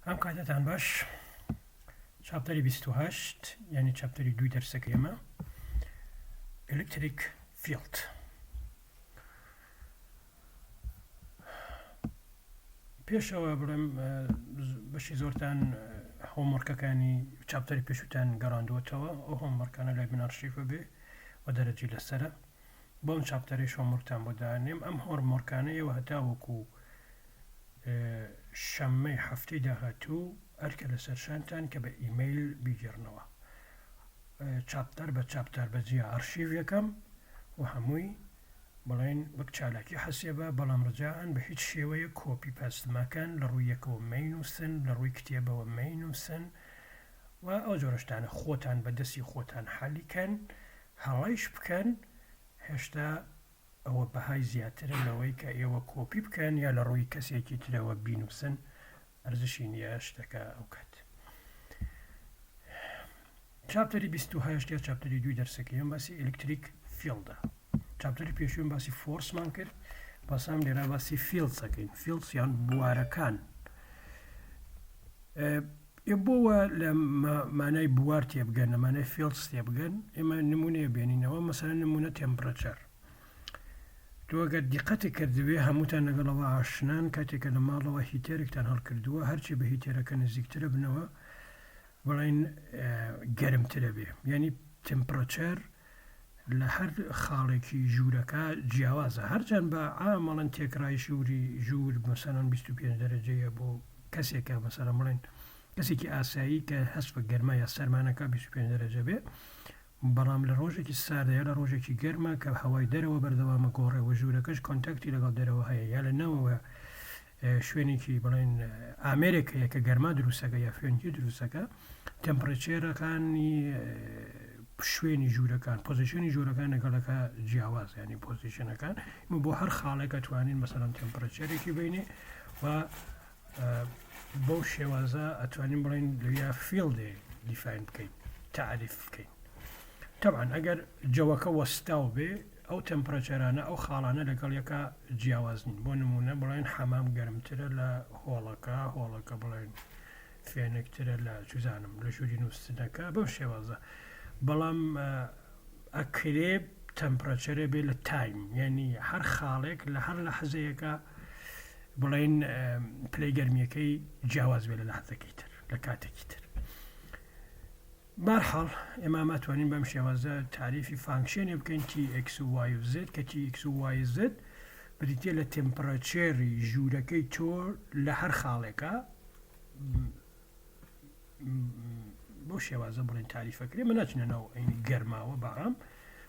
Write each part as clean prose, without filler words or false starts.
ئەم کاتەتان باش chapter ی 28 یعنی chapter ی دووی دەرسەکە ئێمە electric field پێشەوە بڵێم بەشی زۆرتان homework ەکانی chapter ی پێشوتان گەڕاندووەتەوە ئەو homework انە لای من ئەرشیفە بێ و دەرەجی لەسرە بۆم chapter ێش homework تان بۆ دانێم ئەم homework انە ئێوە هەتاوەکو شەممەی هەفتەی داهاتوو ئەرکە لەسەر شانتان کە بە ئیمەیل بیگێڕنەوە chapter بە chapter بە جیا ئەرشیڤ یەکەم و هەمووی بڵێن وەک چالاکی حەسێبە بەڵام ڕجاءەن بە هیچ شێوەیەک copy paste مەکەن لە ڕووی یەکەوە مەینووسن لە ڕووی کتێبەوە مەینووسن و ئەو جۆرە شتانە خۆتان بە دەستی خۆتان حەلی کەن هەڵەیش بکەن هێشتا ئەوە بەهای زیاترە لەوەی کە ئێوە کۆپی بکەن یا لە ڕووی کەسێکی ترەوە بینووسن ئەرزشی نییە شتەکە ئەو کات. chapter ی 28 یا chapter ی دووی دەرسەکەیم باسی electric field ە. chapter ی پێشووم باسی force مان کرد پاسام لێرە باسی fields ەکەین fields یان بوارەکان. ئێ بۆ وا لە مانای بوار تێبگەن لە مانای fields تێبگەن ئێمە نمونەیە بێنینەوە مەسەلەن نمونە temperature تۆ گەر دیقەتی کردبێ هەمووتان لەگەڵەوە ئاشنان کاتێکە لە ماڵەوە heater ێکتان هەڵکردووە هەرچی بە heater ەکە نزیکترە بنەوە بڵین گەرمترە بێ یعنی temperature لە هەر خاڵێکی ژوورەکە جیاوازە هەرچەند بە عام ئەڵێن تێکڕای ژووری ژوور مەسەلەن 25 دەرەجەیە بۆ کەسێکە مەسەلەن بڵێن کەسێکی ئاسایی کە هەست بە گەرما یا سەرمانەکە 25 دەرەجە بێ بەڵام لە ڕۆژێکی ساردە یا لە ڕۆژێکی گەرمە کە هەوای دەرەوە بەردەوامە گۆڕێ و ژوورەکەش contact ی لەگەڵ دەرەوە هەیە یا لە ناوەوە شوێنێکی بڵێن ئامێرێک هەیە کە گەرما دروستەکە یا فێنکی دروستەکە temperature ەکانی شوێنی ژوورەکان position ی ژوورەکان لەگەڵەکە جیاواز ینی position ەکان بۆ هەر خاڵێکە توانین مەسەلەن temperature ێکی بینێ و بەو شێوازە ئەتوانین بڵێن لەویا field ێ define بکەین تعریف بکەین تەبعەن ئەگەر جەوەکە وەستاو بێ ئەو temperature انە ئەو خاڵانە لەگەڵ یەکا جیاواز نین بۆ نموونە بڵێن حەمام گەرمترە لە هۆڵەکە هۆڵەکە بڵێن فێنکترە لە چوزانم لە ژووری نووستنەکە بەم شێوازە بەڵام ئەکرێ temperature ێ بێ لە time یعنی هەر خاڵێک لە هەر لەحزەیەکە بڵێن پلەی گەرمیەکەی جیاواز بێ لە لەحزەکەی تر لە کاتێکی تر بەهەرحاڵ ئێمە ئەتوانین بەم شێوازە تاریفی function ێ بکەین T X و Y و Z کە T X و Y Z بریتە لە temperature ی ژوورەکەی تۆ لە هەر خاڵێکە بۆ شێوازە بڵێن تاریفەکرێ من ناچنە ناو ئەینی گەرماوە بەعام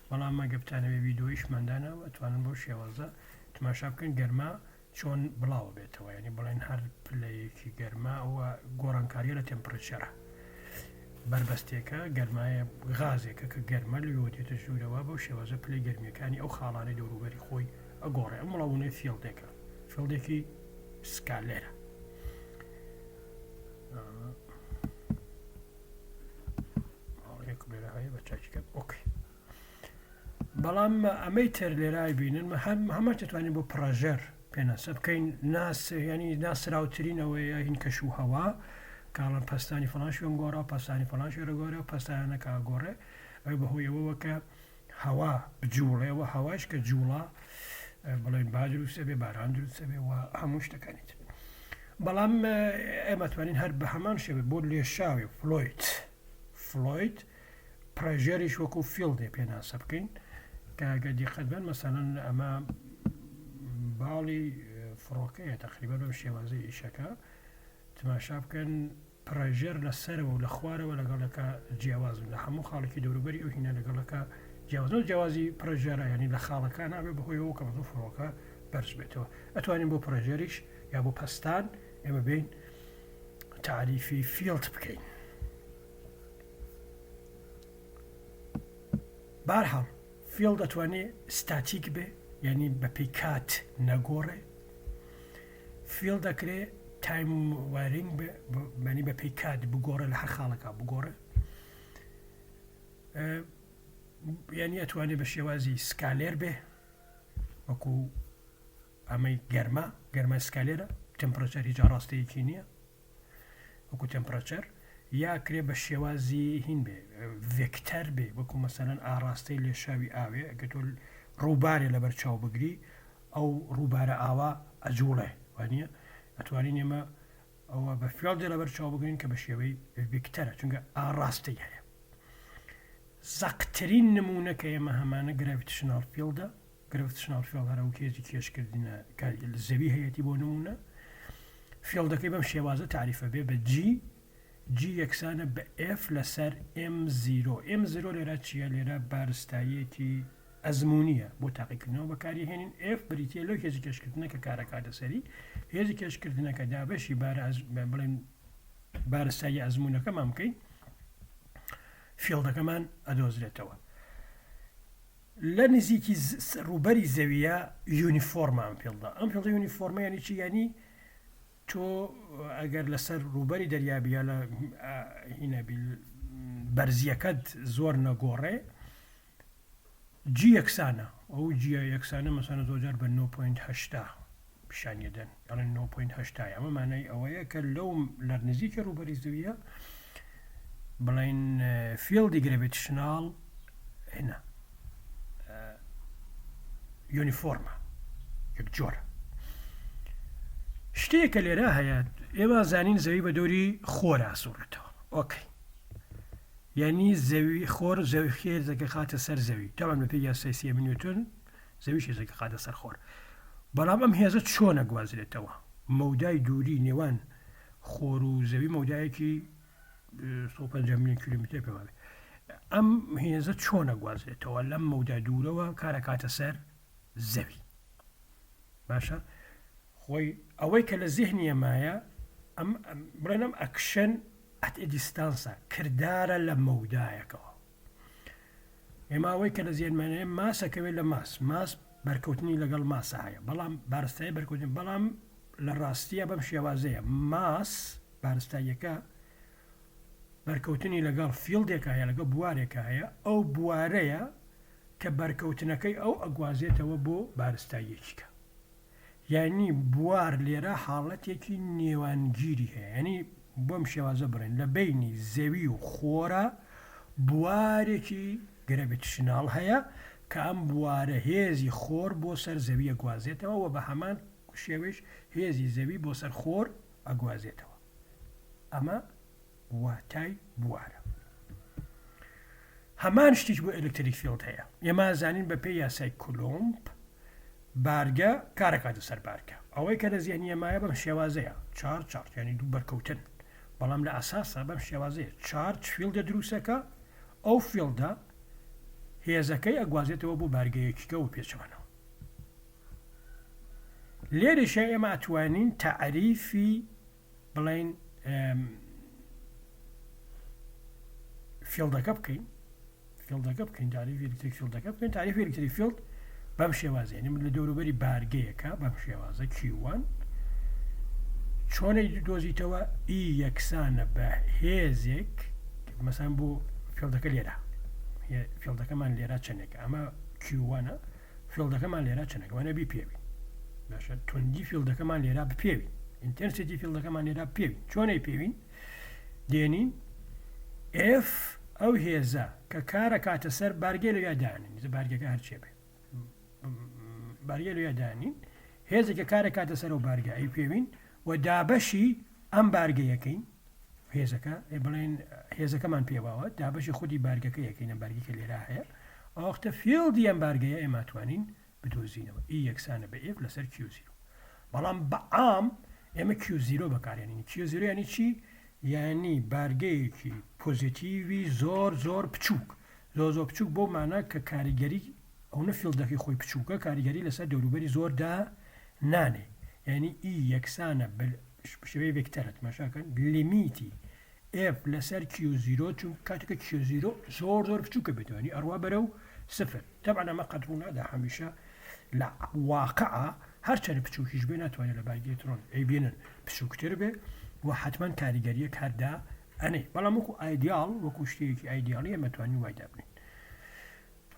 بەڵام مەگە بتانەوێ ڤیدۆیشمانداناوە ئەتوانن بۆ شێوازە تماشا بکەن گەرما چۆن بڵاوە بێتەوە یانی بڵێن هەر پلەیەکی گەرما ئەوە گۆڕانکاریە لە temperature ە بەربەستێکە گەرمایە غازێکە کە گەرمە لەوێوە دێتە ژوورەوە بەو شێوازە پلەی گەرمیەکانی ئەو خاڵانەی دەوروبەری خۆی ئەگۆڕێ ئەم بڵاوبوونەوەی field ێکە field ێکی scalar ە لێرە هەیە بە چاکیکەم okay بەڵام ئەمەی تر لێرای بینن هەمە دەتوانین بۆ pressure پێناسە بکەین ناس ینی ناسراوترینەوەیە هین کەش و هەوا کاڵەن پەستانی فڵان شوێن گۆڕا پەستانی فڵان شوێنە گۆرە پەستانەکە گۆڕێ ئەو بەهۆی ئەوەوە کە هەوا بجوڵێەوە هەواش کە جوڵا بڵێن با دروستە بێ باران دروستە بێ و هەموو شتەکانی تر بەڵام ئێمە توانین هەر بە هەمان شێوە بۆ لێشاوێ fluid fluid pressure یش وەکو field ێ پێناسە بکەین کە گەر دیقەت بن مەسەلەن ئەمە باڵی فڕۆکەیە تقریبا بەم شێوازەی ئیشەکە تماشا بکەن pressure لە سەرەوە و لە خوارەوە لەگەڵەکە جیاوازن لە هەموو خاڵێکی دەوروبەری ئەو هینە لەگەڵەکە جیاوازن جیاوازی pressure ە ینی لە خاڵەکان نابێ بەهۆیەوە کە بەزۆ فڕۆکە بەرز بێتەوە ئەتوانین بۆ pressure یش یا بۆ پەستان ئێمە بین تعریفی field بکەین بەهەرحاڵ field ئەتوانێ static بێ یعنی بەپێی کات نەگۆڕێ field دەکرێ time varying بێ بەنی بەپێی کات بگۆڕێ لە هەر خاڵەکە بگۆڕێ یعنی ئەتوانێ بە شێوازی scalar بێ وەکو ئەمەی گەرما گەرما scalar ە temperature هیچ ئاڕاستەیەکی نییە. وەکو temperature، یا ئەکرێ بە شێوازی هین بێ ڤێکتەر بێ وەکو مەسەلەن ئاڕاستەی لێشاوی ئاوێ ئەگەر تۆ ڕووبارێ لەبەر چاو بگری ئەو ڕووبارە ئاوا ئەجوڵێ وانیە ئەتوانین ئێمە ئەوە بە field ێ لەبەر چاو بگرین کە بە شێوەی ڤێکتەرە چونکە ئاڕاستەی هەیە. زەقترین نموونە کە ئێمە هەمانە gravitational field ە، gravitational field هەر ئەو هێزی کێشکردنە کە زەوی هەیەتی بۆ نموونە field ەکەی بەم شێوازە تاریفە بێ بە G G یەکسانە بە F لەسەر M zero M zero لێرە چییە لێرە بارستاییەکی ئەزموونیە بۆ تاقیکردنەوە بەکاری هێنین F بریتە لەو هێزی کێشکردنە کە کارەکاتە سەری هێزی کێشکردنەکە دابەشی بارە بڵێن بارستایی ئەزموونەکەمان بکەین field ەکەمان ئەدۆزرێتەوە. لە نزیکی ڕووبەری زەویە uniform ە ئەم field ە. ئەم field ە uniform ە یانی چی؟ یانی تۆ ئەگەر لەسەر ڕووبەری دەریا بی یا لە هینە بی بەرزیەکەت زۆر نەگۆڕێ G یەکسانە ئەو G یە یەکسانە مەسەنە زۆرجار بە 9.8 پیشانی دەن ئەڵێن 9.8 ئەمە مانای ئەوەیە کە لەو لە نزیکی ڕووبەری زەویە بڵێن field ی gravitational هنا uniform ە یەک جۆرە شتێکە لێرە هەیە ئێمە زانین زەوی بە دەوری خۆرا سوڕێتەوە okay یعنی زەوی خۆر زەوی هێزەکە خاتە سەر زەوی تاوان بەپێی یاسای سێیەمی نیوتن زەویش هێزەکە خاتە سەر خۆر بەڵام ئەم هێزە چۆنە گوازرێتەوە مەودای دووری نێوان خۆر و زەوی مەودایەکی 150 میلیۆن کیلومتر پێ وابێ ئەم هێزە چۆنە گوازرێتەوە لەم مەودا دوورەوە کارەکاتە سەر زەوی باشە خۆی ئەوەی کە لە زیهنیە مایە ئەم بڵێن ئەم action at distance ە کردارە لە مەودایەکەوە ئێمە ئەوەی کە لە زیهنمانەیە mass ەکەوێت لە mass mass بەرکەوتنی لەگەڵ mass ە هەیە بەڵام بارستایی بەرکەوتن بەڵام لە ڕاستیە بەم شێوازەیە mass بارستاییەکە بەرکەوتنی لەگەڵ field ێکە هەیە لەگەڵ بوارێکە هەیە ئەو بوارەیە کە بەرکەوتنەکەی ئەو ئەگوازێتەوە بۆ بارستاییەکیکە یانی بوار لێرە حاڵەتێکی نێوانگیری هەیە یانی بەم شێوازە بڵێن لە بەینی زەوی و خۆرا بوارێکی gravitational هەیە کە ئەم بوارە هێزی خۆر بۆ سەر زەوی ئەگوازێتەوە و بە هەمان شێوەیش هێزی زەوی بۆ سەر خۆر ئەگوازێتەوە ئەمە واتای بوارە. هەمان شتیش بۆ electric field هەیە. ئێمە ئەزانین بە پێی یاسای کولۆمب بارگە کارەکاتە سەر بارگە. ئەوەی کە لە زیهنی ئێمایە بەم شێوازەیە، charge charge یانی دوو بەرکەوتن. بەڵام لە ئەساسا بەم شێوازەیە، charge field ە دروستەکە، ئەو field ە هێزەکەی ئەگوازێتەوە بۆ بارگەیەکیکە و پێچەوانەوە. لێرەشا ئێمە ئەتوانین تەعریفی بڵێین field ەکە بکەین field ەکە بکەین تاریفی electric field ەکە بکەین تاریفی electric field بەم شێوازە یعنی من لە دەوروبەری بارگەیەکە بەم شێوازە Q one چۆنی دۆزیتەوە E یەکسانە بە هێزێک مەسان بۆ field ەکە لێرە field ەکەمان لێرە چەندێکە ئەمە Q one ە field ەکەمان لێرە چەنەکە وانە بیپێوین باشە توندی field ەکەمان لێرە بپێوین intensity field ەکەمان لێرە بپێوین چۆنەی پێوین دێنین F ئەو هێزە کە کارە کاتە سەر بارگەی لەویا دانین بارگەکە هەرچێ بێ بارگەی لەویا دانین هێزێکە کارە کاتە سەر و بارگە ئەی پێوین و دابەشی ئەم بارگەیەکەین هێزەکە بڵێن هێزەکەمان پێواوە دابەشی خودی بارگەکە یەکەینە بارگەکە لێرا هەیە ئەوەختە field ی ئەم بارگەیە ئێمە توانین بدۆزینەوە E یەکسانە بە F لەسەر Q zero بەڵام بە عام ئێمە Q zero بەکارێنین Q zero ینی چی یعنی بارگەیەکی positive ی زۆر زۆر بچووک زۆر زۆر بچووک بۆ مانا کە کاریگەری ئەونە field ەکەی خۆی بچووکە کاریگەری لەسەر دەوروبەری زۆر دا نانێ یعنی E یەکسانە بە شێوەی ڤێکتەرە تماشاکەن limit ی F لەسەر Q zero چون کاتێکە Q zero زۆر زۆر بچووکە بێتەوە یعنی ئەڕوا بەرەو سفر تەبعەن ئەمە قەت ڕوونادا هەمیشە لە واقعا هەرچەند بچووکیش بێ ناتوانێت لە بارگەی ئەلکترۆن ئەیبینن بچووکتر بێ و حتمما کاریگەریەک هەردا ئەنێ بەڵام وەکو ئایدیاڵ وەکو شتێکی ئایدیاڵی ئێمە توانین وای دابنین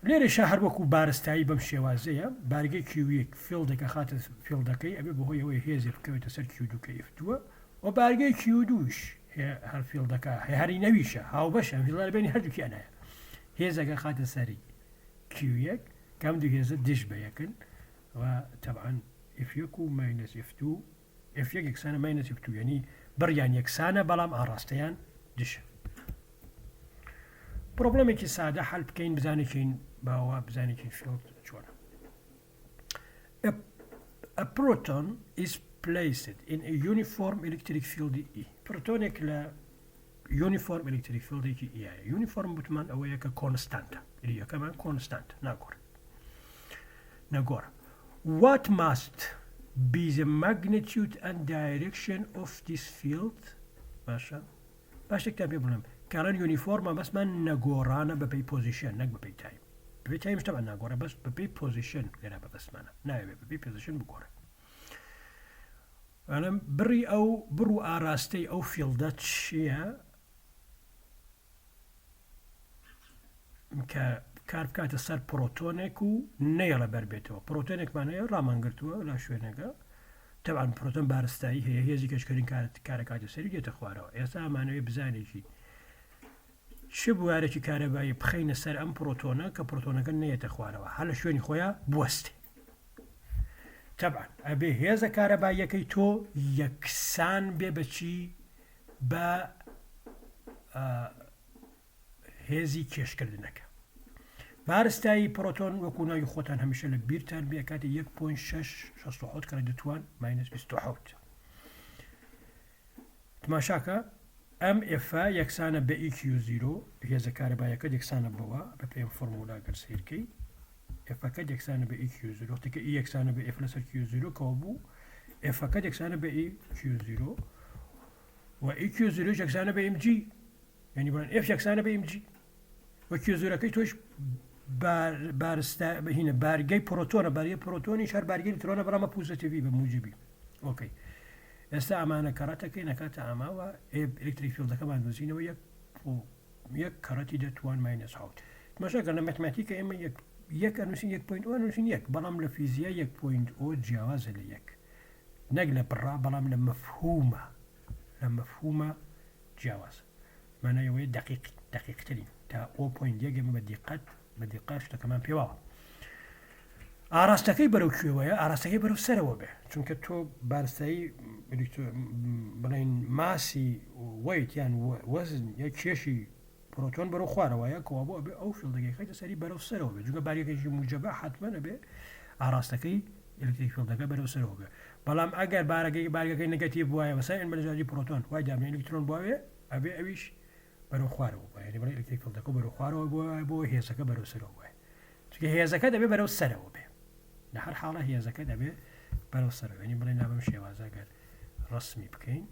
لێرەشا هەر وەکو بارستایی بەم شێوازەیە، بارگەی Q یەک field ێک ئەخاتە field ەکەی ئەبێ بەهۆی ئەوەی هێزێ بکەوێتە سەر Q دوو کە F دووە و بارگەی Q دووش هەر field ەکە هەری نەویشە هاوبەشە ئەم field ە لە بینی هەردووکیانایە هێزەکە خاتە سەری Q یەک کەم دوو هێزە دژ بە یەکن و تەبعەن F یەک و minus F دوو F یەک یەکسانە minus F دوو یعنی بڕیان یەکسانە بەڵام ئاڕاستەیان دژە. problem ێکی سادە حل بکەین بزانێکین باوە بزانێکین field چۆنە. A, a proton is placed in a uniform electric field E. پرۆتۆنێک لە uniform electric field ێکی E یە. uniform وتمان ئەوەیە کە constant ە. یەکەمان constant ناگۆڕێت. نەگۆڕە. What must be the magnitude and direction of this field؟ باشە با شتێکتان پێ بڵێم کاڵێن uniform ە بەسمان نەگۆڕانە بەپێی position نەک بەپێی time بەپێی time ش تەبعەن ناگۆڕێ بەس بەپێی position لێرە بەبەستمانە ناوێ بەپێی position بگۆڕێ ئەڵێم بڕی ئەو بڕ و ئاراستەی ئەو field ە چییە کە کار بکاتە سەر پرۆتۆنێک و نەیەڵە بەربێتەوە پرۆتۆنێکمان هەیە ڕامان گرتووە لە شوێنەکە تەبعەن پرۆتۆن بارستایی هەیە هێزی کەشکردن کارەکاتە سەری دێتە خوارەوە ئێستا ئەمانەوەی بزانێکی چ بوارێکی کارەبایی بخەینە سەر ئەم پرۆتۆنە کە پرۆتۆنەکە نەیەتە خوارەوە هەر لە شوێنی خۆیان بوەستێ تەبعەن ئەبێ هێزە کارەباییەکەی تۆ یەکسان بێ بەچی بە هێزی کێشکردنەکە. بارستایی پرۆتۆن وەکو ناوی خۆتان هەمیشە لە بیرتان بێ کاتێ 1.667 کەڵی دەتوان minus 27 تماشاکە ئەم F ە یەکسانە بە E Q zero هێزە کارەبایەکە یەکسانە بەوە بە پێم فۆرمولا گەر سیرکەی F ەکە یەکسانە بە E Q zero تکە E یەکسانە بە F لەسەر Q zero کەەوە بوو F ەکە یەکسانە بە E Q zero و E Q zero ش یەکسانە بە mg یعنی بڵێن F یەکسانە بە mg و Q zero ەکەی تۆش بارستا هینە بارگەی پرۆتۆنە بارگەی پرۆتۆنیش هەر بارگەی ئەلکترۆنە بەڵام positive ی بە موجبی okay ئێستا ئەمانە کەڕەتەکەی نەکاتە ئەماوە electric field ەکەمان دۆزینەوە یەک یەک کەڕەتی دەتوان minus حوت مەشەکە لە مەتماتیکە ئێمە یەک یەک ئەنووسین یەک point o ئەنووسین یەک بەڵام لە فیزیا یەک point o جیاوازە لە یەک نەک لە بڕا بەڵام لە مەفهومە لە مەفهومە جیاوازە مانای ئەوەیە دەقیق دەقیقترین تا o point یەک ئێمە بە دیقەت بە دیقەت شتەکەمان پێواوە ئاراستەکەی بەرەو کوێوەیە ئاراستەکەی بەرەو سەرەوە بێ چونکە تۆ بارستایی بڵێن mass ی weight یان وەزن یا کێشی پرۆتۆن بەرەو خوارەوەیە کەوابوو ئەبێ ئەو field ەکەی خەیتە سەری بەرەو سەرەوە بێ چونکە بارگەکەیشی موجەبە حەتمەن ئەبێ ئاراستەکەی electric field ەکە بەرەو سەرەوە بێ بەڵام ئەگەر بارەکەی بارگەکەی negative بوایە مەسەلەن ئێمە لە جیاتی پرۆتۆن وای دابنێ ئەلکترۆن بواێ ئەبێ ئەویش بەرەو خوارەوە بوایە یعنی بڵێ electric field ەکە بەرەو خوارەوە بوایە بۆ هێزەکە بەرەو سەرەوە بوایە چونکە هێزەکە دەبێ بەرەو سەرەوە بێ لە هەر حاڵە هێزەکە دەبێ بەرەو سەرەوە یعنی بڵێ نابم شێوازە گەر ڕسمی بکەین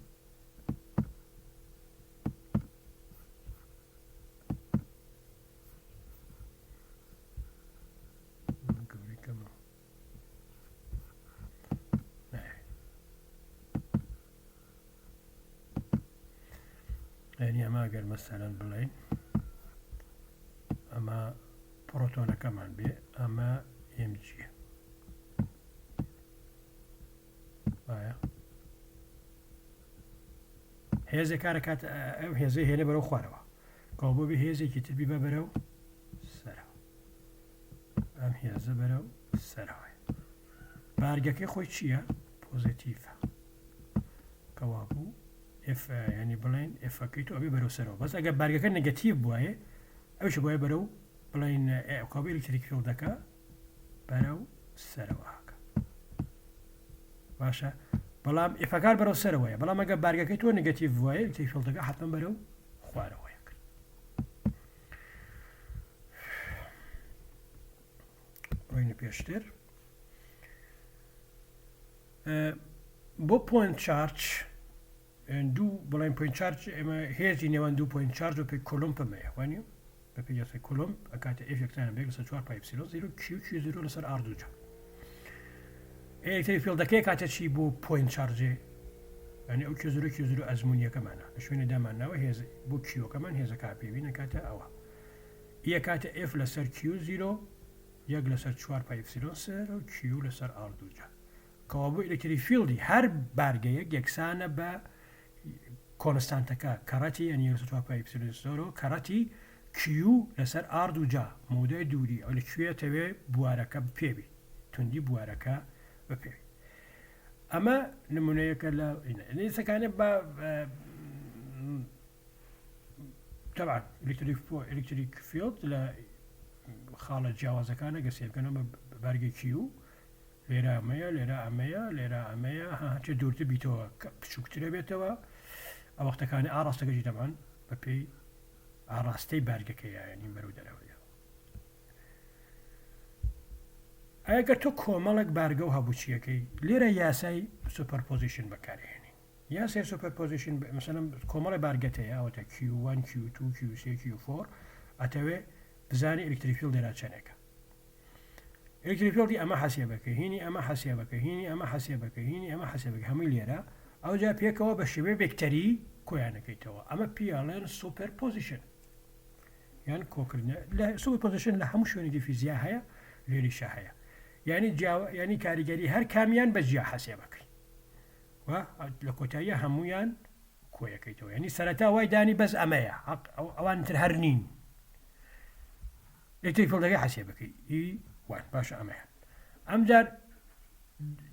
یعنی ئەمە گەر مەسەلەن بڵێین ئەمە پرۆتۆنەکەمان بێ ئەمە mg وایە هێزێک کارەکات ئەو هێزەی هێنێ بەرەو خوارەوە کەەوە بۆ بێ هێزێکی تر بیبە بەرەو سەرەوە ئەم هێزە بەرەو سەرەوە بارگەکەی خۆی چییە؟ positive ە کەوابوو F ینی بڵێن F ەکەی تۆ ئەبێ بەرەو سەرەوە بەس ئەگەر بارگەکە negative بواە ئەوش بۆیە بەرەو بڵێن کابی electric field ەکە بەرەو سەرەوە هاکە باشە بەڵام F ەکار بەرەو سەرەوەیە بەڵام ئەگەر بارگەکەی تۆ negative بواە electric field ەکە حتمما بەرەو خوارەوەیە کرد ڕۆینە پێشتر بۆ point charge دوو بڵێن point charge ئێمە هێزی نێوان دوو point charge و پێی کۆلۆمپم هەیە وانە بە پێی یاسای کۆلۆمپ ئەکاتە F یەکسانە بە یەک لەسەر چوار pi epsilon zero Q Q zero لەسەر R دووجا electric field ەکەی کاتە چی بۆ point charge ێ یعنی ئەو Q zero Q zero ئەزمونیەکەمانە لە شوێنێ دامان ناوە هێز بۆ Q ەکەمان هێزەکە پێوینە کاتە ئەوە یە کاتە F لەسەر Q zero یەک لەسەر چوار pi epsilon zero Q لەسەر R دووجا کەوابوو electric field ی هەر بارگەیەک یەکسانە بە. constant ەکە کەڕەتی یانی یەک لەسەر چوار pi epsilon zero کەڕەتی Q لەسەر R دووجا مەودای دووری ئەو لە کوێ ئەتەوێ بوارەکە بپێوی توندی بوارەکە بپێوی ئەمە نمونەیەکە لە ئینسەکانە بە طبعا electric electric field لە خاڵە جیاوازەکانە گە سێبکەنەوە بە بارگەی Q لێرە ئەمەیە لێرە ئەمەیە لێرە ئەمەیە ها هەرچێ دوورتر بیتەوە بچووکترە بێتەوە ئە وەختەکانی ئاڕاستەکەشی دەبان بەپێی ئاڕاستەی بارگەکەیە یعنی بەرەو دەرەوەیە ئەگەر تۆ کۆمەڵێک بارگە و هەبوو چیەکەی لێرە یاسای superposition بەکارهێنین یاسای superposition مەسەلەن کۆمەڵی بارگەت هەیە ئەوەتە Q1 Q2 Q3 Q4 ئەتەوێ بزانی electric field لێرە چەندێکە electric field ی ئەمە حەسێبەکە هینی ئەمە حەسێبەکە هینی ئەمە حەسێبەکە هینی ئەمە حەسێبەکە هەمووی لێرە ئەوجا پێکەوە بە شێوەی ڤێکتەری کۆیانەکەیتەوە ئەمە پیاڵێن superposition یان کۆکردنە لە superposition لە هەموو شوێنێکی فیزیا هەیە لێریشە هەیە یعنی جیا یعنی کاریگەری هەر کامیان بە جیا حەسێبەکەی و لە کۆتاییە هەمویان کۆیەکەیتەوە یعنی سەرەتا وای دانی بەس ئەمەیە ئەوان تر هەر نین electric field ەکەی حەسێبەکەی ئی وان باشە ئەمەیە ئەمجار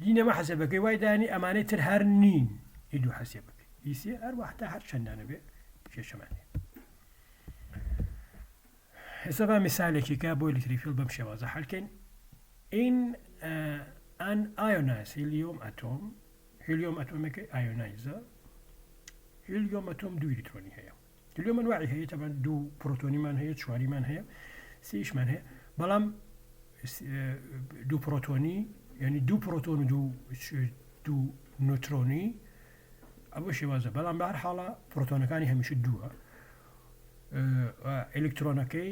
ئی نەمە حەسێبەکەی وای دانی ئەمانەی تر هەر نین ئی دوو حەسێبەکەی ئی سێ هەروە هەتا هەر چەندانە بێ کێشەمان نیە ئێستا با میسالێکی کە بۆ electric field بەم شێوازە حلکەین In an ionized helium atom helium atom ێکە ionized ە helium atom دوو ئیلیکترۆنی هەیە هیلیۆم ئەنواعی هەیە تەبەن دوو پرۆتۆنیمان هەیە چواریمان هەیە سێیشمان هەیە بەڵام دوو پرۆتۆنی یعنی دوو پرۆتۆن و دوو دوو نۆترۆنی ئەوە شێوازە بەڵام بە هەر حاڵە پرۆتۆنەکانی هەمیشە دووە ئەلکترۆنەکەی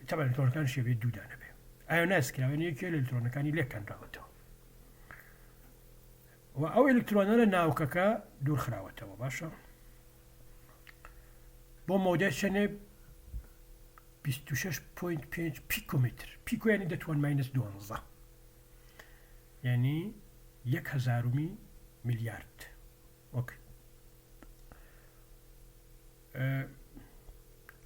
تەبعەن ئەلکترۆنەکان شێوەی دوو دانە بێ ionized کراوە یەکێ لە ئەلکترۆنەکانی لێکەنراوەتەوە و ئەو ئەلکترۆنە لە ناوکەکە دوورخراوەتەوە باشە بۆ مەودای چەنێ 26.5 پیکۆمتر pico یعنی دەتوان minus دوانزە یعنی یەک هەزارمی میلیارد وەک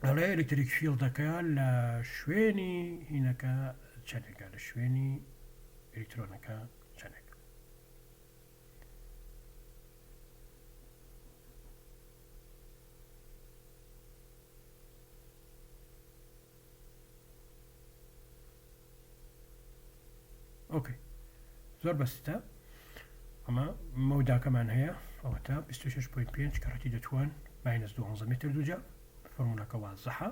ئەڵێ electric field ەکە لە شوێنی هینەکە چەندێکە لە شوێنی ئەلکترۆنەکە چەندێک okay زۆر بەستە ئەمە مەوداکەمان هەیە ئەوەتا 26.5 کەڕەتی دەتوان minus 12 متر دووجا فۆرمولەکە وازحە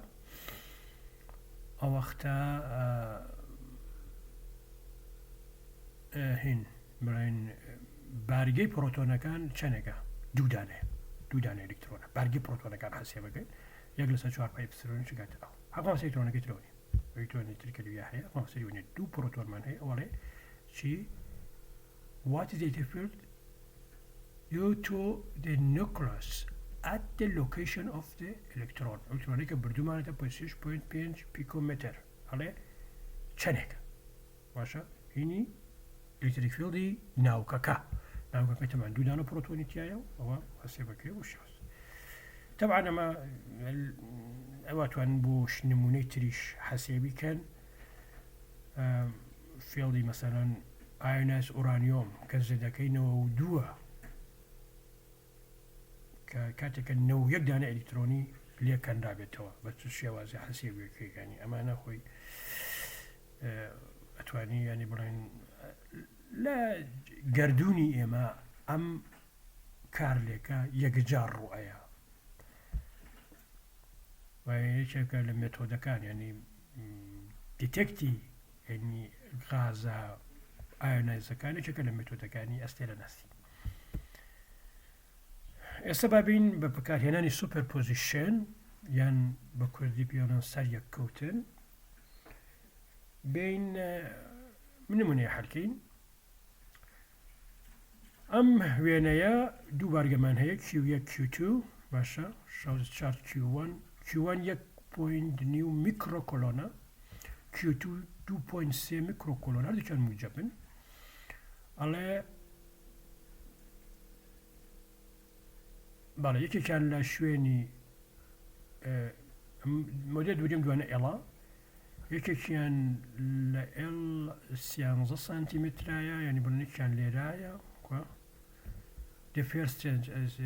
ئەوەختە هین بڵێن بارگەی پرۆتۆنەکان چەندێکە دوو دانەیە دوو دانە ئەلکترۆنە بارگەی پرۆتۆنەکان حەسێبەکەین یەک لەسەر چوار pi epsilon چگاتە ئەو هەقا ئەلکترۆنەکەی ترۆنی ئەلکترۆنی تر کە لەویا هەیە ئەو سەری ونێ دوو پرۆتۆنمان هەیە ئەوەڵێ چی What is the field due to the nucleus at the location of the electron ئەلکترۆنێکە بردومانەتە 6.5 پیکۆمەتر ئەڵێ چەندێکە باشە هینی electric field ی ناوکەکە ناوکەکە تەمان دوو دانە پرۆتۆنی تایە و ئەوە حسێبەکەی و شێواز تەبعا ئەمە ئەوە توان بۆ نمونەی تریش حەسێبی کەن field ی مەسەلەن ionized ئورانیۆم کە زێدەکەی نەوە و دووە کە کاتێک کە 91 دانە ئەلیکترۆنی لێکەنرابێتەوە بە چ شێوازی حەسێبیەکەیانی ئەمانە خۆی ئەتوانی ینی بڵێن لە گردردونی ئێمە ئەم کارلێکە یەکجار ڕوئەیە یەکێکە لە مێتۆدەکان ینی detect ی ینی غازە ionized ەکان یەکێکە لە مێتۆدەکانی ئەستێرە ناسی ئێستا با بین بە بەکارهێنانی superposition یان بە کوردی پێڵێن سەر یەککەوتن بین نمونەیە حەلکەین ئەم وێنەیە دوو بارگەمان هەیە Q1 Q2 باشە shows charge Q1 Q1 یەک point نیو میکرۆکۆلۆنە Q2 2.3 میکرۆکۆلۆن هەردووکیان موجەبن ئەڵێ. بەڵێ یەکێکیان لە شوێنی مۆدە دووریم دوانە L ە یەکێکیان لە L سیانزە سانتیمترایە یعنی بڵنێکیان لێرایە کوا The first change as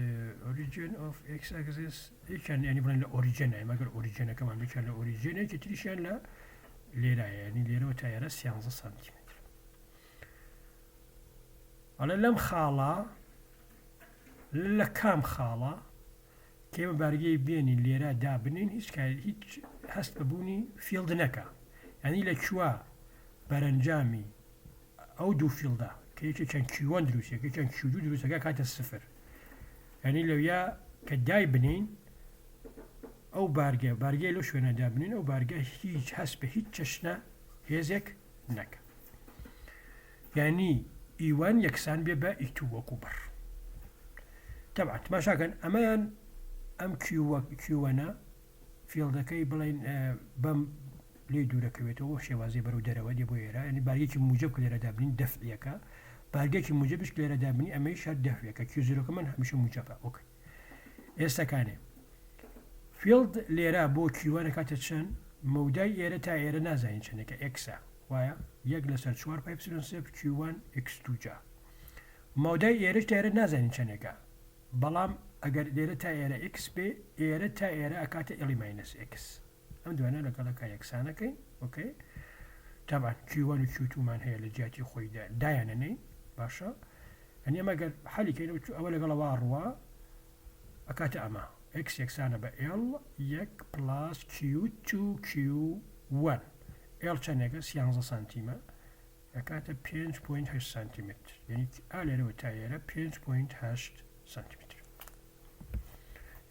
origin of x axis یەکیان یعنی بڵێن لە origin ە مەگەر origin ەکەمان یەکیان لە origin ە یەکی تریشیان لە لێرایە یعنی لێرەوە تا ئێرە سیانزە سانتیمتر ئەڵێ لەم خاڵە لە کام خاڵە کە ئێمە بارگەی بێنین لێرە دابنین هیچ هیچ هەست بە بوونی field نەکا یعنی لە کووا بەرەنجامی ئەو دوو field ە کە یەکێکیان Q one دروست یەکێکیان Q دوو دروستەکە کاتە سفر یعنی لەویا کە دای بنین ئەو بارگە بارگەی لەو شوێنە دابنین ئەو بارگە هیچ هەست بە هیچ چەشنە هێزێک نەکە یانی E one یەکسان بێ بە E two وەکو بڕ تەبعەن تماشاکەن ئەمەیان ئەم Q one ە field ەکەی بڵین بەم لێ دوورەکەوێتەوە شێوازی بەرەو دەرەوە دێ بۆ ئێرە ینی بارگێکی موجب کە لێرە دابنین دەفعیەکە بارگێکی موجبش لێرە دابنی ئەمەی شەر دەفعیەکە Q zero کە من هەمیشە موجبە okay ئێستاکانێ field لێرە بۆ Q one ئەکاتە چەند؟ مەودای ئێرە تا ئێرە نازانین چەندێکە X ە وایە؟ یەک لەسەر چوار pi epsilon سفر Q one X دوو جا مەودای ئێرەش تا ئێرە نازانین چەندێکە بەڵام ئەگەر لێرە تا ئێرە X بێ ئێرە تا ئێرە ئەکاتە L ی minus X ئەم دوانە لەگەڵەکە یەکسانەکەین okay تابان Q one و Q two مان هەیە لە جیاتی خۆی دایانەنەین باشە ئەنی ئەمە گەر حەلی کەین ئەوە لەگەڵەوە ڕوە ئەکاتە ئەمە، X یەکسانە بە L یەک plus Q two Q one، L چەندێکە؟ سیانزە سانتیمە، ئەکاتە پێنج point هەشت سانتیمەتر، یعنی ئا لێرەوە تا ئێرە پێنج point هەشت سانتیمەتر.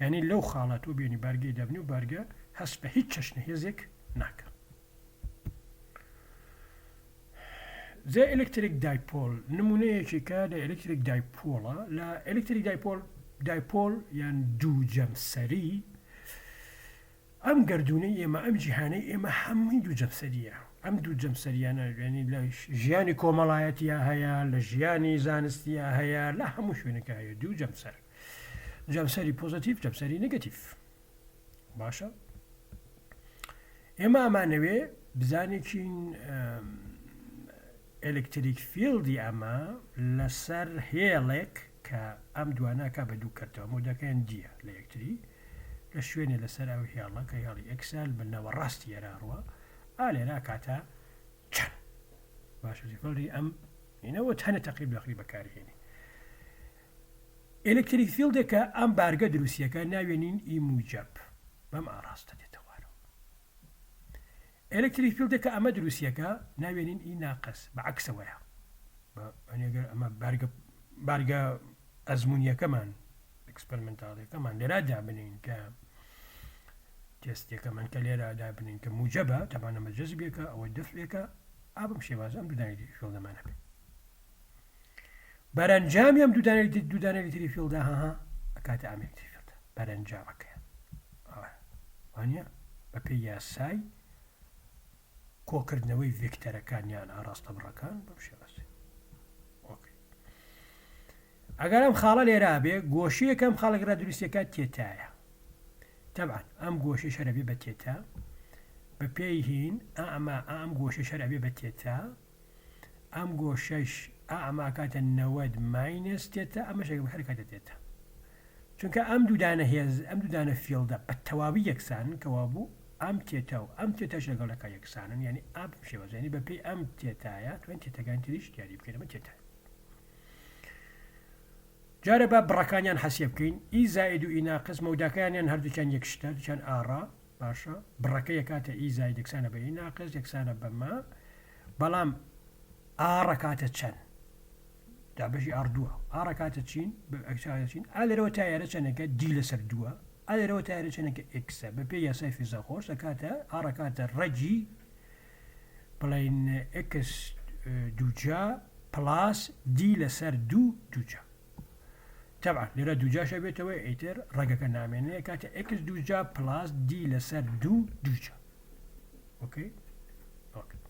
یعنی لەو خاڵە تۆ بێنی بارگەی دابنی و بارگە هەست بە هیچ چەشنە هێزێک ناکە. The electric dipole نمونەیەکێکە لە electric dipole ە لە electric dipole dipole یان دوو جەمسەری ئەم گردونەی ئێمە ئەم جیهانەی ئێمە هەمووی دوو جەمسەریە ئەم دوو جەمسەریانە یعنی لە ژیانی کۆمەڵایەتیا هەیە لە ژیانی زانستیا هەیە لە هەموو شوێنەکە هەیە دوو جەمسەر جەمسەری positive جەمسەری negative باشە ئێمە ئەمانەوێ بزانێکین electric field ی ئەمە لەسەر هێڵێک کە ئەم دواناکە بە دوو کەرتەوە مەوداکەیان D یە لە یەکتری لە شوێنێ لەسەر ئەو هێڵە کە هێڵی X ە بنەوە ڕاستی ئێرا ڕوە ئا لێرا کاتە چەند باشە field ی ئەم هینەوە تەنە تەقریب دەخری بەکارهێنی electric field ێکە ئەم بارگە دروستیەکە ناوێنین E موجەب بەم ئاڕاستە دێتە خوارەوە. electric field ێکە ئەمە دروستیەکە ناوێنین E ناقس بە عەکسەوەیە. ئەگەر ئەمە بارگە بارگە ئەزمونیەکەمان experimental ەکەمان لێرا دابنین کە تێستەکەمان کە لێرە دابنین کە موجەبە تەبان ئەمە جەزبێکە ئەوە دەفعێکە ئابم شێواز ئەم دوودانی field ەمان هەبێت. بەرەنجامی ئەم دوودانەی دوودانەی تری field ە هەها ئەکاتە ئەم electric field ە بەرەنجامەکەیان وانە بە پێی یاسای کۆکردنەوەی ڤێکتەرەکان یان ئاراستە بڕەکان بەم شێوازە okay ئەگەر ئەم خاڵە لێرا بێ گۆشەیەکەم خاڵێک را دروستەکە theta یە تەبعەن ئەم گۆشەی شەرەبی بە theta بە پێی هین ئەمە ئەم گۆشە شەرەبی بە theta ئەم گۆشەش ئا ئەمە ئەکاتە 90 minus theta ئەمەش هەر ئەکاتە theta چونکە ئەم دوودانە هێز ئەم دوودانە field ە بە تەواوی یەکسانن کەوابوو ئەم theta و ئەم theta ش لەگەڵ یەکا یەکسانن یعنی ئەم شێوازە یعنی بەپێی ئەم theta یە توانین theta کان تریش دیاری بکەین ئەمە theta جارە با بڕەکانیان حەسێ بکەین E زائد و E ناقس مەوداکەیانیان هەردووکیان یەک شتە دووکیان R ە باشە بڕەکە یەکاتە E زاید یەکسانە بە E ناقس یەکسانە بە مە بەڵام R ەکاتە چەند دابەشی R دووە R ەکاتە چین چین ئا لێرەوە تا ئێرە چەندێکە D لەسەر دووە ئا لێرەوە تا ئێرە چەندێکە X ە بە پێی یاسای فیزاخۆرس ئەکاتە R ەکاتە ڕەگی بڵین X دووجا plus D لەسەر دوو دووجا تەبعەن لێرە دووجاش ئەبێتەوە ئیتر ڕەگەکە نامێنێ کاتە X دووجا plus D لەسەر دوو دووجا okay okay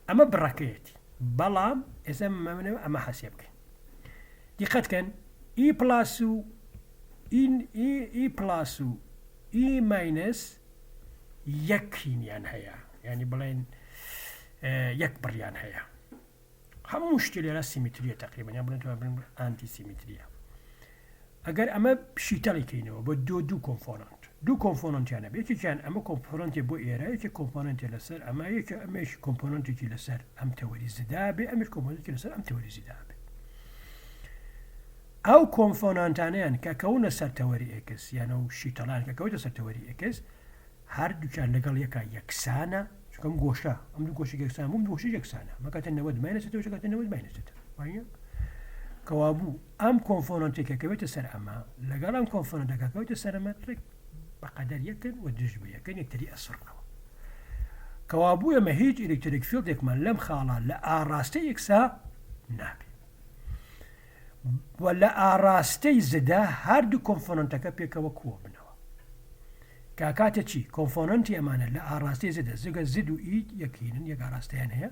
ئەمە بڕەکەیەتی بەڵام ئێستا مەمنەوە ئەمە حەسێ بکەین دیقەت کەن E plus و E plus و E minus یەکینیان هەیە ینی بڵێن یەک بڕیان هەیە هەموو شتێ لێرە symmetry یە تقریبا یان بڵێن بڵێن anti symmetry یە ئەگەر ئەمە شیتەڵی کەینەوە بۆ دو دوو component دوو component یانە بێت یەکێکیان ئەمە component ێ بۆ ئێرە یەکێ component ێ لەسەر ئەمە یەکە ئەمەش component ێکی لەسەر ئەم تەوەری z دا بێ ئەمش component ێکی لەسەر ئەم تەوەری z دا بێ ئەو component انەیان کە کەونە سەر تەوەری x یان ئەو شیتەڵان کە کەوتە سەر تەوەری x هەردووکیان لەگەڵ یەکا یەکسانە چونکە ئەم گۆشە ئەم دوو گۆشە یەکسان بوو دوو گۆشە یەکسانە ئەمە کاتە 90 minus theta کاتە 90 minus theta وایە کەوابوو ئەم component ێک کە کەوێتە سەر ئەمە لەگەڵ ئەم component ەکە کەوێتە سەر ئەمە ڕێک بەقەدەر یەکن و دژ بە یەکن یەکتری ئەسڕنەوە کەوابوو ئێمە هیچ electric field ێکمان لەم خاڵە لە ئاڕاستەی x ا نابێت و لە ئاڕاستەی z دا هەردوو component ەکە پێکەوە کۆبنەوە. کە ئەکاتە چی؟ component ی ئەمانە لە ئاڕاستەی z دا زگە z و E یەکینن یەک ئاڕاستەیان هەیە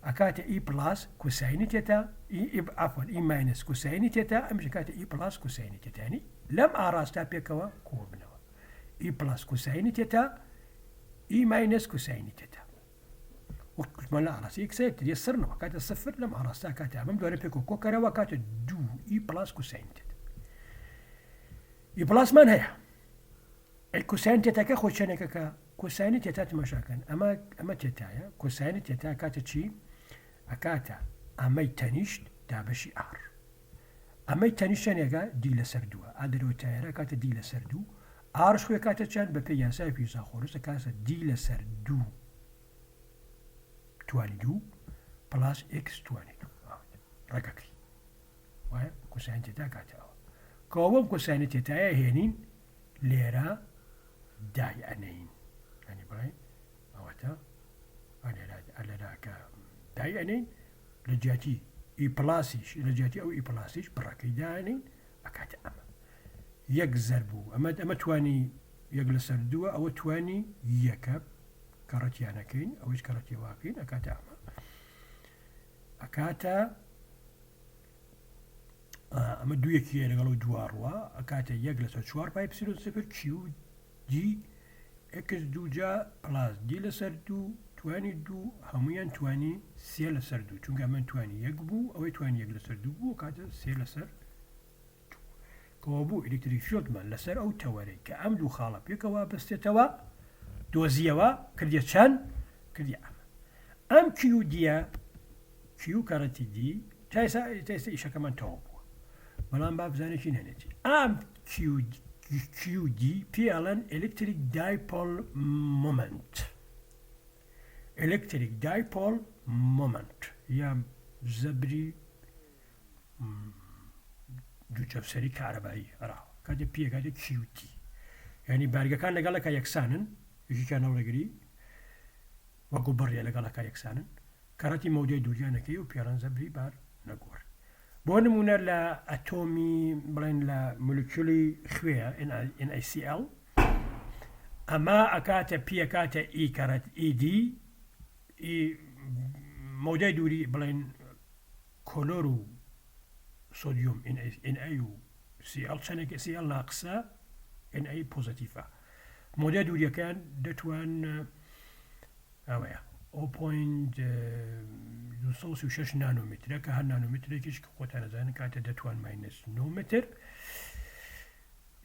ئەکاتە E plus cosine ی theta ئی عەفوەن E minus cosine ی theta ئەمیش ئەکاتە E plus cosine ی theta یانی لەم ئاڕاستە پێکەوە کۆبنەوە E plus cosine ی theta E minus cosine ی theta. وەک گوتمان لە ئاڕاستەی x یەکتری سڕنەوە کاتە سفر لەم ئاڕاستە کاتە ئەمەم دوانە پێکەوە کۆکەرەوە کاتە دوو E plus cosine theta E plus مان هەیە ئەی cosine theta کە خۆی چەنێکەکە cosine ی theta تماشاکەن ئەمە ئەمە theta یە cosine ی theta کاتە چی ئەکاتە ئەمەی تەنیشت دابەشی r ئەمەی تەنیشت چەنێکە d لەسەر دووە ئا دەرەوە تایەرە کاتە d لەسەر دوو r ش خۆی کاتە چەند بەپێی یاسای فیساخۆرس کاتە d لەسەر دوو توانی دوو plus x توانی دوو ڕێکەکەی وایە cosine theta کاتە ئەوە کەوەم cosine ی theta یە هێنین لێرە دای ئەنین ینی بڵێن ئەوەتە ئەلێرا کە دای ئەنین لە جیاتی E plus یش لە جیاتی ئەو E plus یش بڕەکەی دانین ئەکاتە ئەمە یەک زەرب و ئەمە ئەمە توانی یەک لەسەر دووە ئەوە توانی یەکە کەڕەتیانەکەین ئەوەیش کەڕەتی واکەین ئەکاتە ئەمە ئەکاتە ئەمە دوویەکی لەگەڵ و دواڕوە ئەکاتە یەک لەسەر چوار pi epsilon سفر Q d x دووجا plus d لەسەر دوو توانی دوو هەمویان توانی سێ لەسەر دوو چونکە ئەمە توانی یەک بوو ئەوەی توانی یەک لەسەر دوو بوو کاتە سێ لەسەر کەوابوو electric field مان لەسەر ئەو تەوەرەی کە ئەم دوو خاڵە پێکەوە بەستێتەوە دۆزیەوە کردیە چەند کردی ئەمە ئەم Q d یە Q کەڕەتی d تا ئێستا ئیشەکەمان تەواو بووە بەڵام با بزانێت چی نەنێتی ئەم Q d پێ ئەڵێن electric dipole moment electric dipole moment یا زەبری دوو جەمسەری کارەبایی ڕاوە کاتێ پێ کاتێ Q d یعنی بارگەکان لەگەڵەکە یەکسانن یەکێکیان هەڵدەگری وەکو بڕیە لەگەڵەکە یەکسانن کەڕەتی مەودای دووریانەکەی و پێڵەن زەبری بار نەگۆڕ بۆ نمونە لە ئەتۆمی بڵێن لە مولکولی خوێ NaCl ئەمە ئەکاتە P ئەکاتە E کەڕەت E d ئی مەودای دووری بڵێن کلۆر و سۆدیۆم Na و Cl چەندێک Cl ناقسە Na positive ە مەودای دووریەکەیان دەتوان ئەوەیە 0.236 نانۆمترە کە هەر نانۆمترێکیش کە خۆتان ئەزانن کاتێ دەتوان minus 9 متر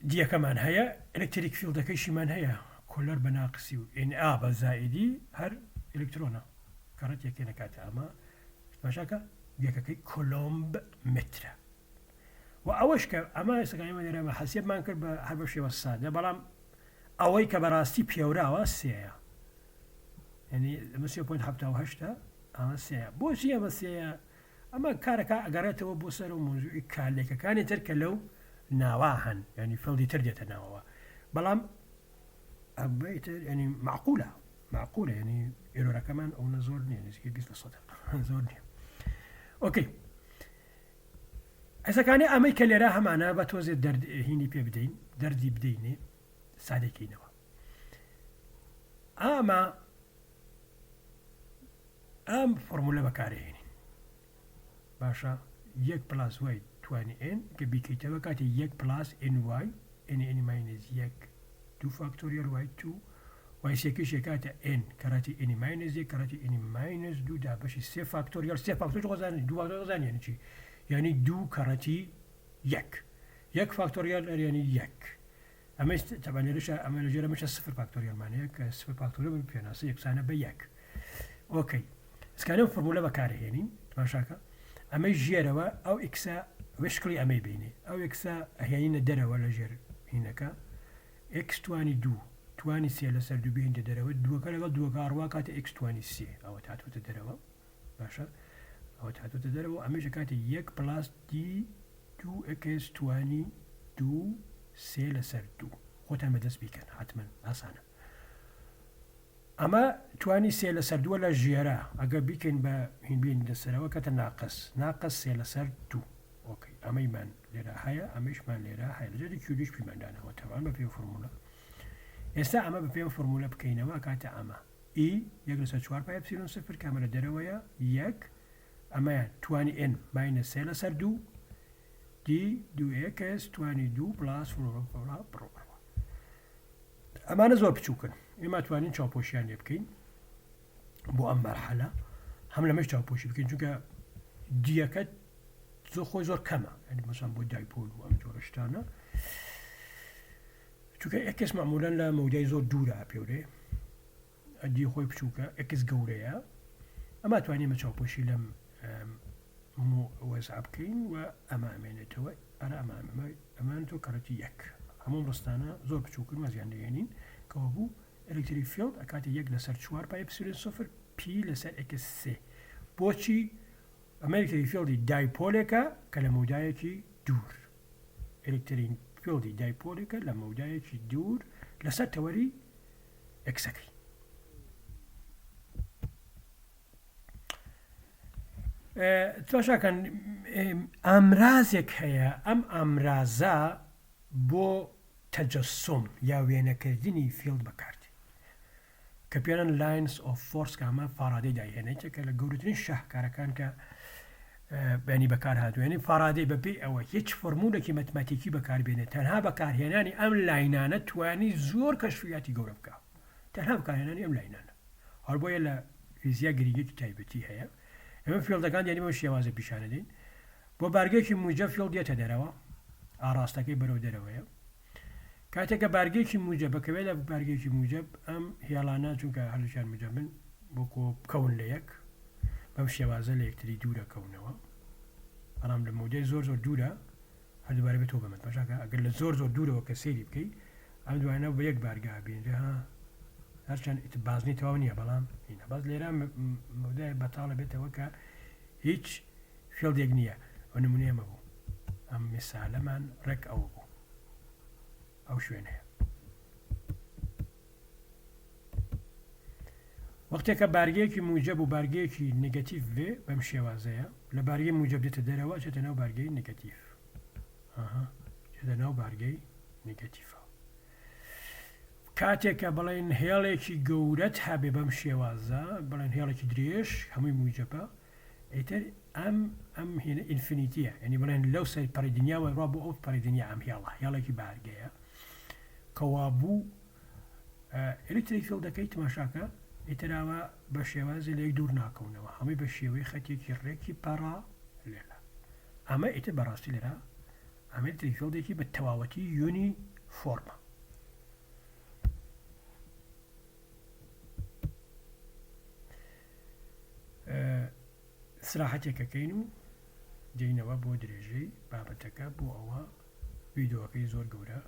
d یەکەمان هەیە electric field ەکەیشیمان هەیە کلۆر بە ناقسی و Na بە زائیدی هەر ئەلکترۆنە کەڕەت یەکێ نەکاتە ئەمە تماشاکە یەکەکەی کۆلۆمب مترە و ئەوەش کە ئەمە ئێستاکانی ئێمە لێرە بە حەسیبمان کرد بە هەر بە شێوە سادە بەڵام ئەوەی کە بەڕاستی پێوراوە سێیە یعنی ئەمە سێ point حەفتا و هەشتە ئەمە سێیە بۆچی ئەمە سێیە ئەمە کارەکە ئەگەڕێتەوە بۆ سەر و مەوزوعی کارلێکەکانی تر کە لەو ناوا هەن ینی field ی تر دێتە ناوەوە بەڵام ئەمەی تر ینی معقولە معقولە ینی error ەکەمان ئەوەنە زۆر نییە نزیکەی 20 لە سەدە زۆر نییە okay ئەسەکانی ئەمەی کە لێرە هەمانە بە تۆزێ دەرد هینی پێ بدەین دەردی بدەینێ سادەکەینەوە ئاما ئەم فۆرمولە بەکارهێنین باشە یەک plus y توانی n کە بیکەیتەوە کاتێ یەک plus n y. n n minus یەک دوو factorial y two y سێکەیش ئەکاتە n کەڕەتی n minus یەک کەڕەتی n minus دوو دابەشی سێ factorial سێ factorial خۆزانانی دوو factorial خۆزانانی یانی چی یانی دوو کەڕەتی یەک یەک factorial یانی یەک ئەمەش تەبعەن لێرەشا ئەمە لە ژێر ئەمەشە سفر factorial مان هەیە کە سفر factorial بە پێناسە یەکسانە بە یەک okay ئسکانە ئەم فۆرمولە بەکارهێنین تماشاکە ئەمەی ژێرەوە ئەو x ە وێ شکڵی ئەمەی بینێ ئەو x ە ئەهێنینە دەرەوە لە ژێر هینەکە x توانی دوو توانی سێ لەسەر دوو بهێنیتە دەرەوە دووەکە لەگەڵ دووەکە ئەڕوا کاتە x توانی سێ ئەوە هاتووەتە دەرەوە باشە ئەوە هاتووەتە دەرەوە ئەمەش کاتە یەک plus d دوو x توانی دوو سێ لەسەر دوو خۆتان بەدەست بیکەن حتمما ئاسانە ئەمە توانی سێ لەسەر دووە لە ژێرە ئەگەر بیکەین بە هین بین لەسەرەوە کەتە ناقس ناقس سێ لەسەر دوو okay ئەمەیمان لێرە هەیە ئەمەیشمان لێرە هەیە لە جێی q دووش p مان داناوە تەوان بە پێ فۆرمولە ئێستا ئەمە بە پێ فۆرمولە بکەینەوە کاتە ئەمە E یەک لەسەر چوار pi epsilon سفر کامە لە دەرەوەیە یەک ئەمەیان توانی n minus سێ لەسەر دوو d دوو x توانی دوو plus بڕۆ بڕۆ ئەمانە زۆر بچووکن ئێمە توانین چاوپۆشیان لێ بکەین بۆ ئەم مەرحەلە هەم لەمەش چاوپۆشی بکەین چونکە دیەکە زۆر خۆی زۆر کەمە یعنی مەسەن بۆ dipole و ئەم جۆرە شتانە چونکە x مەعمولەن لە مەودای زۆر دوورە ئەپێورێ d خۆی بچووکە x گەورەیە ئەما توانین بە چاوپۆشی لەم وەزع بکەین و ئەمە ئەمێنێتەوە ئەرا ئەمە ئەمان تۆ کەڕەتی یەک هەموو ڕستانە زۆر بچووکن وازیان دەهێنین کەەوە بوو electric field ئەکاتە یەک لەسەر چوار pi epsilon سفر p لەسەر x سێ بۆچی ئەمە electric field ی dipole ێکە کە لە مەودایەکی دوور electric field ی dipole ێکە لە مەودایەکی دوور لەسەر تەوەری x ەکەی. تماشاکەن ئامرازێک هەیە ئەم ئامرازە بۆ تەجەسوم یا وێنەکردنی field بەکارتێ کە پێڵێن lines of force کە ئەمە فارادەی دایهێنا یەکێکە لە گەورەترین شاهکارەکان کە بەنی بەکار هاتووە یعنی فارادەی بەبێ ئەوە هیچ فۆرمولێکی مەتماتیکی بەکاربێنێت تەنها بەکارهێنانی ئەم line انە توانی زۆر کەشفیاتی گەورە بکە تەنها بەکارهێنانی ئەم line انە هەر بۆیە لە فیزیا گرنگێکی تایبەتی هەیە ئێمە field ەکان یعنی بەم شێوازە پیشانەدەین بۆ بارگێکی موجە field دێتە دەرەوە ئاڕاستەکەی بەرەو دەرەوەیە کاتێک کە بارگێکی موجەب ئەکەوێت لە بارگێکی موجەب ئەم هێڵانە چونکە هەردووکیان موجەبن بۆ کۆ بکەون لە یەک بەم شێوازە لە یەکتری دوورە کەونەوە بەڵام لە مەودای زۆر زۆر دوورە هەر دووبارە بێتەوە بەمە تەماشاکە ئەگەر لە زۆر زۆر دوورەوە کە سەیری بکەی ئەم دوانە بە یەک بارگا بینرێ ها هەرچەند ئیتر بازنەی تەواو نییە بەڵام هینە بەس لێرە مەودای بەتاڵە بێتەوە کە هیچ field ێک نییە ئەو نمونەیە ئەمە بوو ئەم میسالەمان ڕێک ئەوە بوو ئەو شوێنەیە وەختێکە بارگەیەکی موجەب و بارگەیەکی negative بێ بەم شێوازەیە لە بارگەی موجەب دێتە دەرەوە چێتە ناو بارگەی negative چێتە ناو بارگەی negative ە کاتێک کە بڵێن هێڵێکی گەورەت هەبێ بەم شێوازە بڵێن هێڵێکی درێژ هەمووی موجەبە ئیتر ئەم ئەم هێنە infinity یە یعنی بڵێن لەو سەر پەڕی دنیاوە ڕا بۆ ئەو پەڕی دنیا ئەم هێڵە هێڵێکی بارگەیە کەوابوو electric field ەکەی تماشاکە ئیتراوە بە شێوازی لە یەک دوور ناکەونەوە هەمووی بە شێوەی خەتێکی ڕێکی parallel ە ئەمە ئیتر بەڕاستی لێرە ئەمە electric field ێکی بە تەواوەتی uniform ە ئیسراحەتێک ئەکەین و دێینەوە بۆ درێژەی بابەتەکە بۆ ئەوە ڤیدۆکەی زۆر گەورە.